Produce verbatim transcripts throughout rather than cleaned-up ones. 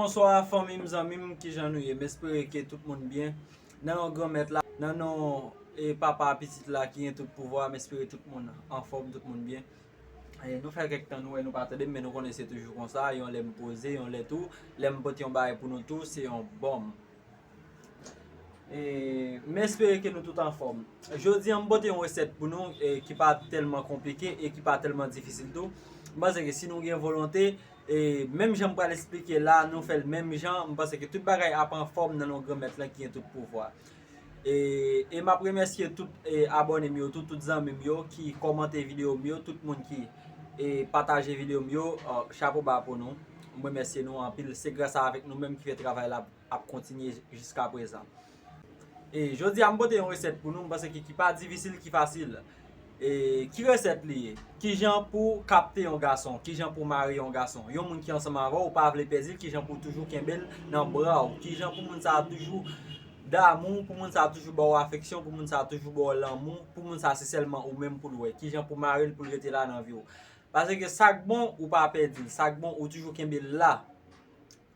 Bonswa fanmi m, zanmi m, kijan nou ye? M espere ke tout moun byen. Nan non Granmèt la, nan non e Papa, Pitit la ki gen tout pouvwa, m espere tout moun anfòm, tout moun byen. E, nou fè kèk tan nou wè nou pa tande m, men nou konnen se toujou konsa, yon lè m poze, yon lè tou, lè m pote yon bagay pou nou tou, se yon bòm. E, m espere ke nou tout anfòm. Jodi a, m pote yon resèt pou nou, e, ki pa tèlman konplike e ki pa tèlman difisil tou. M panse ke si nou gen volonte, e, menm jan m pral eksplike la, nou fè l menm jan, m panse ke tout bagay ap anfòm nan non Granmèt lan ki gen tout pouvwa. E, e m ap remèsye tout, e, abòne m yo, tout, tout zanmi m yo ki kòmante videyo m yo, tout moun ki, e, pataje videyo m yo, a, chapo ba pou nou. M remèsye nou anpil. Se gras a avèk nou menm ki fè travay la ap kontinye jiska prezan. E jodi a, m pote yon resèt pou nou, m panse ki, ki pa difisil, ki fasil. E ki resèt li ye? Kijan pou kapte yon gason? Kijan pou mare yon gason? Yon moun ki ansanm avè w, ou pa vle pèdi l, kijan pou toujou kenbe l nan bra w? Kijan pou moun sa a toujou damou, pou moun sa a toujou ba w afeksyon, pou moun sa a toujou ba w lanmou, pou moun sa a se sèlman ou menm pou l wè? Kijan pou mare l, pou l rete la nan vi w? Paske sa k bon, ou pa pèdi l. Sa k bon, ou toujou kenbe l la.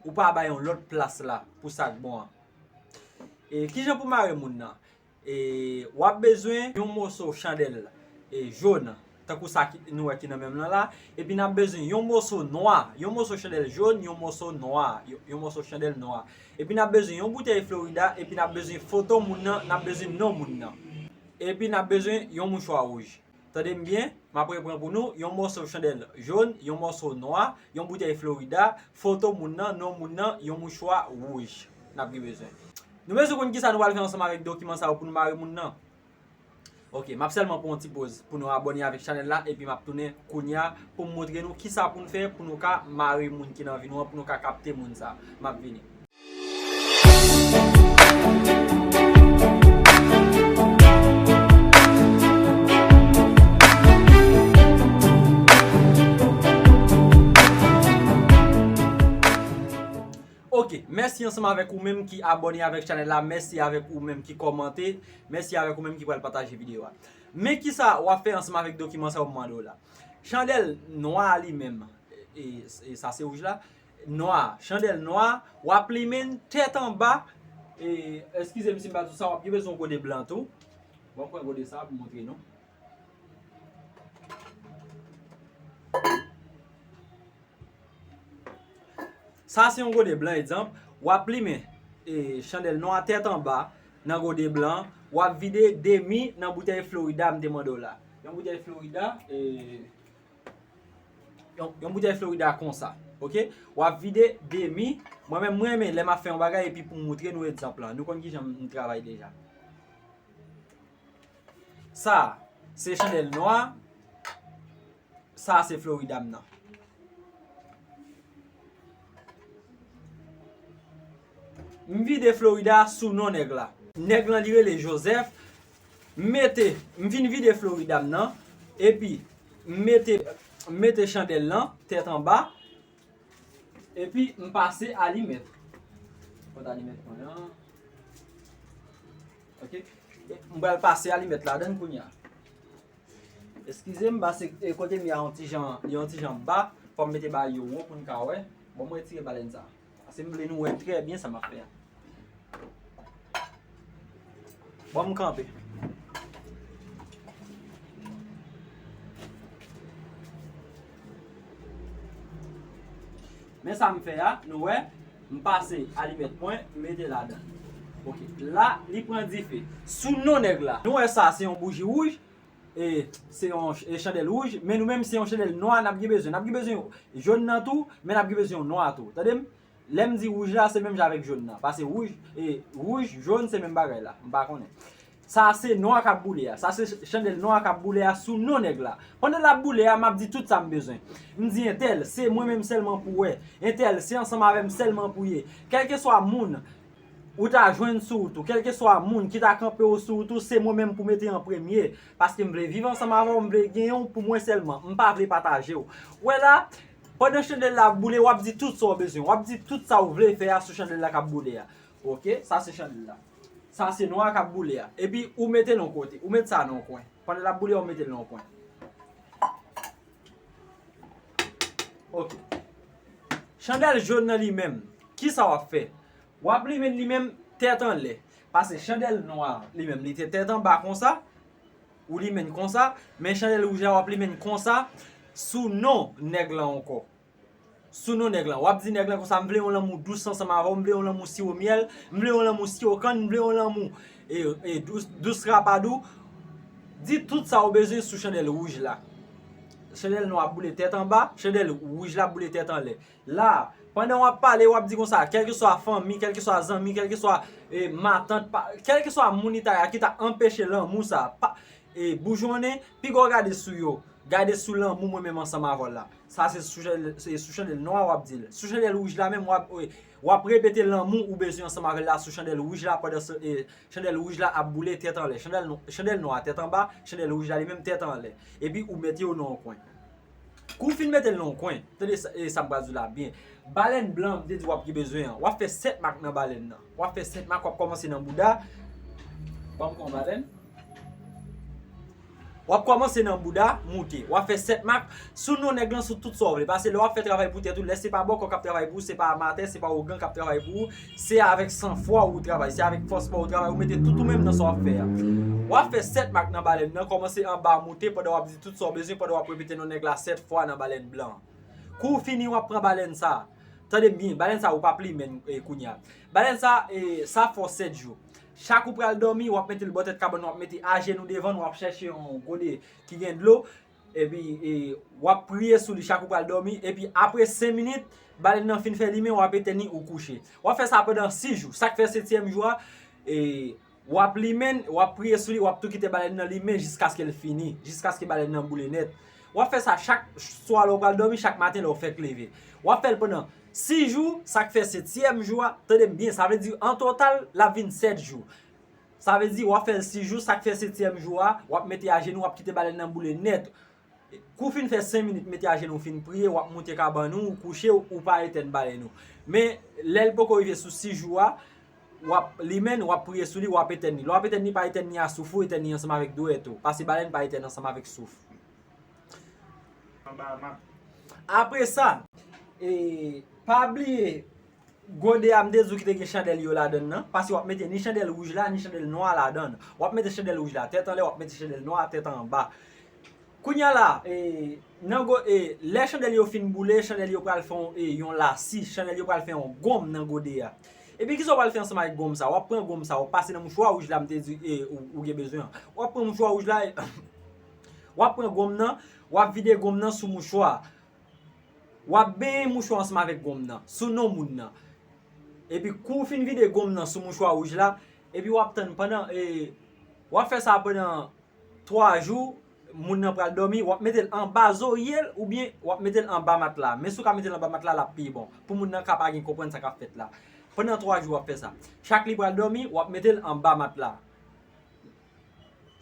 Ou pa bay yon lòt plas la pou sa k bon an. E kijan pou mare moun nan? E w ap bezwen yon moso chandèl, e, jòn, tankou sa ki, nou wè ki nan men m nan la. Epi n ap bezwen yon moso nwa, yon moso chandèl jòn, yon moso nwa, yon, yon moso chandèl nwa. Epi n ap bezwen yon boutèy Florida, epi n ap bezwen foto moun nan, n ap bezwen non moun nan. Epi n ap bezwen yon mouchwa wouj. Tande m byen, m ap reprann pou nou, yon moso chandèl jòn, yon moso nwa, yon boutèy Florida, foto moun nan, non moun nan, yon mouchwa wouj. N ap gen bezwen. Nou bezwen konn kisa nou pral fè ansanm avèk dokiman sa yo pou nou mare moun nan. Ok, m ap sèlman pran yon ti poz pou nou abòne avèk chanèl la, epi m ap tounen kounye a pou m montre nou kisa pou n fè pou nou ka mare moun ki nan vi nou an, pou nou ka kapte moun sa. M ap vini. Ok, mèsi ansanm avèk ou menm ki abòne avèk chanèl la, mèsi avèk ou menm ki kòmante, mèsi avèk ou menm ki pral pataje videyo a. Men kisa w ap fè ansanm avèk dokiman sa yo m mande w la. Chandèl nwa a li menm, e, e sa se wouj la, nwa, chandèl nwa, w ap limen l tèt anba, e, eskize m si m pa di w sa, w ap gen bezwen yon gode blan tou. Bon, m pran gode sa pou m montre nou. Sa se yon gode blan, egzanp, w ap limen, e, chandèl nwa tèt anba nan gode blan, w ap vide demi nan boutèy Florida m te mande w la. Yon boutèy Florida, e, yon, yon boutèy Florida konsa, ok? W ap vide demi. Mwen menm, mwen renmen lè m ap fè yon bagay epi pou m montre nou egzanp lan. Nou konn kijan m travay deja. Sa, se chandèl nwa. Sa, se Florida m nan. M vide Florida sou non nèg la. Nèg lan, li rele Joseph. M mete, m fin vide Florida m nan. Epi, m mete, m mete chandèl lan, tèt anba. Epi, m pase alimèt. Pot alimèt mwen an. Ok. M pral pase alimèt ladan l kounye a. Eskize m, paske, e, kote m ye a yon ti jan, yon ti jan ba, fò m mete bagay yo wo pou n ka wè. Bon, mwen retire balèn sa. Paske m vle nou wè trè byen sa m ap fè a. Bon, m kanpe. Men sa m fè a, nou wè, m pase alimèt mwen, m mete ladan. Ok, la, li pran dife. Sou non nèg la. Nou wè sa, se yon bouji wouj, e, se yon ch-, e, chandèl wouj, men nou menm se yon chandèl nwa n ap gen bezwen. N ap gen bezwen jòn nan tou, men n ap gen bezwen yon nwa tou. Tande m? Lè m di wouj la, se menm jan avèk jòn nan. Paske wouj, e, wouj, jòn, se menm bagay la. M pa konnen. Sa se nwa k ap boule a. Sa se chandèl nwa k ap boule a sou non nèg la. Pandan l ap boule a, m ap di tout sa m bezwen. M di entèl, se mwen menm sèlman pou wè. Entèl, se ansanm avè m sèlman pou ye. Kèlkeswa moun ou ta jwenn sou wout ou, kèlkeswa moun ki ta kanpe w sou wout ou, se mwen menm pou mete an premye. Paske m vle viv ansanm avè w, m vle genyen w pou mwen sèlman. M pa vle pataje w. Ou wè la, pandan chandèl la ap boule, w ap di tout sa w bezwen. W ap di tout sa w vle fè a sou chandèl la k ap boule a. Ok, sa se chandèl la. Sa se nwa k ap boule a. Epi ou mete l yon kote. Ou met sa nan yon kwen. Pandan l ap boule a, ou mete l nan yon kwen. Ok. Chandèl jòn nan li menm, Kisa w ap fè? W ap limen li menm tèt anlè. Paske chandèl nwa li menm li te tèt anba konsa, ou limen konsa, men chandèl wouj la w ap limen konsa sou non nèg lan ankò. Sou non nèg lan. W ap di nèg lan konsa, "M vle yon lanmou dous ansanm avè w, m vle yon lanmou siwo myèl, m vle yon lanmou siwo kann, m vle yon lanmou e, e dous, dous rapadou." Di tout sa ou bezwen sou chandèl wouj la. Chandèl nwa ap boule tèt anba, chandèl wouj la ap boule tèt anlè. La, pandan w ap pale, w ap di konsa, kèlkeswa fanmi, kèlkeswa zanmi, kèlkeswa e, matant, pa, kèlkeswa moun li ta ye a ki ta anpeche lanmou sa pa, e, boujonnen, piga w gade sou yo. Gade sou lanmou mwen menm ansanm avè w la. Sa se sou chandèl, se sou chandèl nwa w ap di l. Sou chandèl wouj la menm, w ap, e, w ap repete lanmou ou bezwen ansanm avè l la sou chandèl wouj la pandan se, e, chandèl wouj la ap boule tèt anlè. Chandèl, chandèl nwa a tèt anba, chandèl wouj la li menm tèt anlè. Epi ou mete yo nan yon kwen. Kou w fin mete l nan yon kwen, tande sa, e, sa m pral di w la byen. Balèn blan, m te di w ap gen bezwen an. W ap fè sèt mak nan balèn nan. W ap fè sèt mak, w ap kòmanse nan bouda. Ban m pran balèn. W ap kòmanse nan bouda, moute. W ap fè sèt mak sou non nèg lan, sou tout sa w vle. Paske lè w ap fè travay pou tèt ou, lè se pa bòkò k ap travay pou ou, se pa amatè, se pa ougan k ap travay pou ou, se avèk sanfwa w ou travay, se avèk fòs pa w ou travay, ou mete tout ou menm nan sa w ap fè a. W ap fè sèt mak nan balèn nan, kòmanse anba moute pandan w ap di tout sa w bezwen, pandan w ap repete non nèg la sèt fwa nan balèn blan an. Kou w fini, w ap pran balèn sa. Tande m byen, balèn sa ou p ap limen, e, kounye a. Balèn sa, e, sa fè w sèt jou. Chak ou pral dòmi, w ap mete l bò tèt kabann, w ap mete ajenou devan, w ap chèche yon gode ki gen dlo, epi, e, w ap priye sou li chak ou pral dòmi, epi apre senk minit, balèn nan fin fè limen, w ap etèn li, ou kouche. W ap fè sa pandan sis jou. Sa k fè setyèm jou a, e, w ap limen, w ap priye sou li, w ap tou kite balèn nan limen jiskaske l fini, jiskaske balèn nan boule nèt. W ap fè sa chak swa lè w pral dòmi, chak maten lè w fèk leve. W ap fè l pandan sis jou, sa k fè setyèm jou a, tande m byen, sa vle di an total, l ap vin sèt jou. Sa vle di, w ap fè l sis jou, sa k fè setyèm jou a, w ap mete ajenou, w ap kite balèn nan boule nèt. Kou w fin fè senk minit, mete ajenou w fin priye, w ap moute kabann ou, ou kouche, ou pa etèn balèn ou. Men, lè l poko rive sou sis jou a, w ap limen l, w ap priye sou li, w ap etèn li. Lè w ap etèn li, pa etèn li a souf ou, etèn li ansanm avèk dwèt ou. Paske balèn pa etèn ansanm avèk souf. Anba mak. Apre sa, e, pa bliye, gode a m te di w ki te gen chandèl yo ladann nan, paske w ap mete ni chandèl wouj la, ni chandèl nwa a ladann. W ap mete chandèl wouj la tèt anlè, w ap mete chandèl nwa a tèt anba. Kounye a la, e, nan go-, e, lè chandèl yo fin boule, chandèl yo pral fè yon, e, yon lasi, chandèl yo pral fè yon gonm nan gode a. Epi kisa w pral fè ansanm avèk gonm sa? W ap pran gonm sa, w ap pase nan mouchwa wouj la, m te di, e, ou, ou gen bezwen an. W ap pran mouchwa wouj la, e, w ap pran gonm nan, w ap vide gonm nan sou mouchwa. W ap benyen mouchwa ansanm avèk gonm nan, sou non moun nan. Epi kou w fin vide gonm nan sou mouchwa wouj la, epi w ap tann pandan, e, w ap fè sa pandan twa jou, moun nan pral dòmi, w ap mete l anba zorye l oubyen w ap mete l anba matla. Men si w ka mete l anba matla, l ap pi bon. Pou moun nan ka pa gen konprann sa k ap fèt la. Pandan twa jou w ap fè sa. Chak li pral dòmi, w ap mete l anba matla.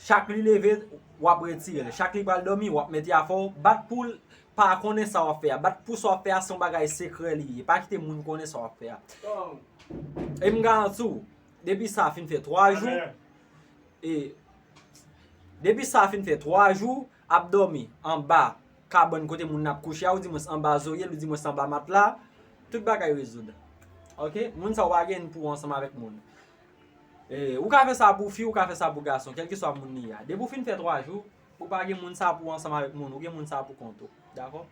Chak li leve, w ap retire l. Chak li pral dòmi, w ap mete afè w. Bat pou l pa konnen sa w ap fè a. Bat pou sa w ap fè a se yon bagay sekrè li ye. Pa kite moun konnen sa w ap fè a. E m garanti w, depi sa fin fè twa jou, e, depi sa fin fè twa jou, ap dòmi anba kabann kote moun nan ap kouche a, ou di mwens anba zorye l, ou di mwens anba matla, tout bagay rezoud. Oke? Moun sa w pa gen pou w ansanm avèk moun. E, ou ka fè sa pou fi, ou ka fè sa pou gason, kèlkeswa moun li ye a. Depi w fin fè twa jou, ou pa gen moun sa pou w ansanm avèk moun, ou gen moun sa pou kont ou. Dakò?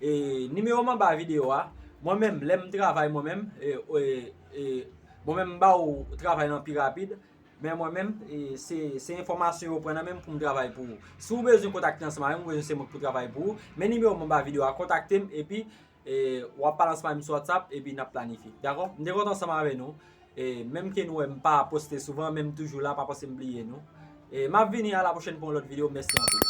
E, nimewo m anba videyo a, mwen menm, lè m travay mwen menm, e, e, e, mwen menm m ba w travay lan pi rapid, men mwen menm, e, se, se enfòmasyon yo pran nan men m pou m travay pou ou. Si w bezwen kontakte ansanm avè m, ou bezwen se mwen k pou travay pou ou, men nimewo m anba videyo a, kontakte m, epi e, w ap pale ansanm avè m sou WhatsApp, epi n ap planifye. Dakò? M te kontan ansanm avè nou. E, menm ke nou wè m pa poste souvan, men m toujou la, pa panse m bliye nou. E, m ap vini a la pwochèn pou yon lòt videyo. Mèsi anpil.